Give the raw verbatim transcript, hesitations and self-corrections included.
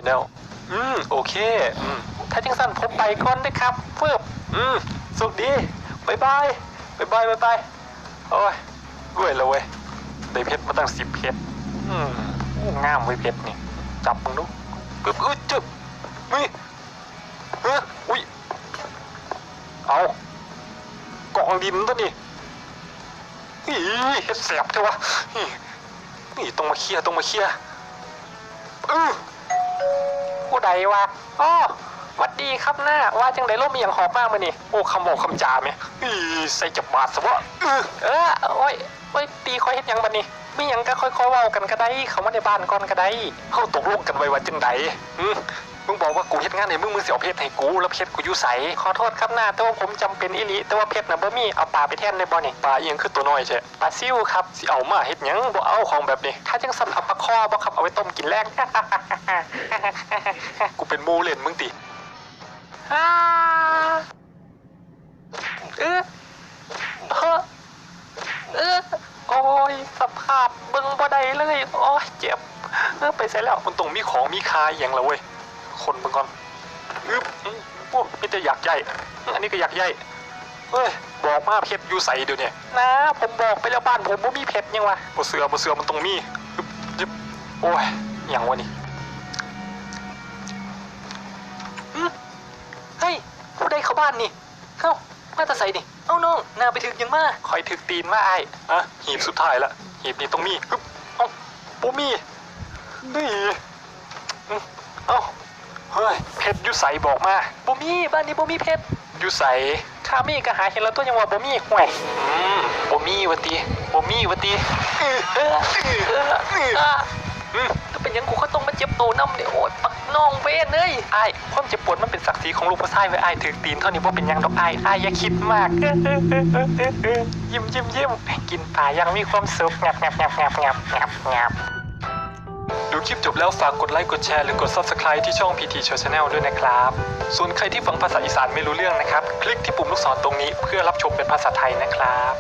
แล้ว อืม โอเค อืม ถ้าจังซั่นผมไปก่อนเด้อครับ ฟึบ อืม โชคดี บ๊ายบาย บ๊ายบาย บ๊ายบาย โอ้ย รวยแล้วเว้ย ได้เพชรมาตั้งสิบเพชร อืม โอ้ งามเว้ยเพชรนี่ จับมึงดู ปึ๊บ อึ๊ด จึ๊บ นี่ เฮ้ย อุ๊ย เอา กองดินตัวนี้ อี๋ เฮ็ดแสบแท้วะ นี่ นี่ ต้องมาเคลียร์ ต้องมาเคลียร์ อื้อ ผู้ใดวะ อ้อ หวัดดีครับน้า ว่าจังใด๋ ลมอิหยังหอบมามื้อนี้ โอ้ คำเว้าคำจาแหม อี๋ ใส่จักบาทซะบ่ อื้อ เออ โอ้ย โอ้ย ตีข้อยเฮ็ดหยังบัดนี้ มีหยังก็ค่อยๆเว้ากันก็ได้ เข้ามาในบ้านก่อนก็ได้ เฮาตกลงกันไว้ว่าจังใด๋ หึ มึงบอกว่ากูเฮ็ดงานให้มึง มึงสิเอาเพชรให้กู แล้วเพชรกูอยู่ไส ขอโทษครับน้า แต่ว่าผมจำเป็นอีหลี แต่ว่าเพชรน่ะบ่มี เอาปลาไปแทนได้บ่นี่ ปลาอิหยังคือตัวน้อยแท้ ปลาซิวครับ สิเอามาเฮ็ดหยัง บ่เอาของแบบนี้ ถ้าจังซั่นเอาปลาข่อบ่ครับ เอาไว้ต้มกินแลง กูเป็นหมู่เล่นมึงติ อ้า เออ เฮ้อ เออ โอ้ย สภาพเบิ่งบ่ได้เลย โอ้ย เจ็บ เออ ไปไสแล้ว มันต้องมีของมีค่าอิหยังล่ะเว้ย ค้นเบิ่งก่อน อึ๊บ อืม โอ้ มีแต่หยากไย่ อันนี้ก็หยากไย่ เฮ้ย บอกมาเพชรอยู่ไสเดี๋ยวนี้ น้า ผมบอกไปแล้ว บ้านผมบ่มีเพชรหยังวะ บ่เชื่อ บ่เชื่อ มันต้องมี อึ๊บ จึ๊บ โอ้ย อิหยังวะนี่ หึ เฮ้ย ผู้ใดเข้าบ้านนี่ เอ้า มาแต่ไสนี่ เอ้าน้อง น้าไปถืกหยังมา ข้อยถืกตีนมาอ้าย อ่ะ หีบสุดท้ายละ หีบนี้ต้องมี ฮึบ เอ้า บ่มี นี่ อืม เอ้า เฮ้ย เพชรอยู่ไสบอกมา บ่มี บ้านนี้บ่มีเพชร อยู่ไส ถ้ามีก็หาเห็นแล้วตั๊ว ยังว่าบ่มี ห่วย อืม บ่มีว่าติ บ่มีว่าติ เออ เออ เออ เออ อ่ะ อืม แล้วเป็นหยังกูก็ต้องมาเจ็บตัวนำเนี่ย โอ๊ย บักน้องเวรเอ้ย อ้าย ความเจ็บปวดมันเป็นศักดิ์ศรีของลูกผู้ชายเว้ยอ้าย ถืกตีนเท่านี้บ่เป็นหยังดอกอ้าย อ้ายอย่าคิดมาก ยิ้ม ยิ้ม ยิ้ม กินปลาอย่างมีความสุข งับ งับ งับ งับ งับ งับ งับ ดูคลิปจบแล้วฝากกดไลค์ กดแชร์ หรือกด Subscribe ที่ช่อง พี ที Show Channel ด้วยนะครับ ส่วนใครที่ฟังภาษาอีสานไม่รู้เรื่องนะครับ คลิกที่ปุ่มลูกศรตรงนี้เพื่อรับชมเป็นภาษาไทยนะครับ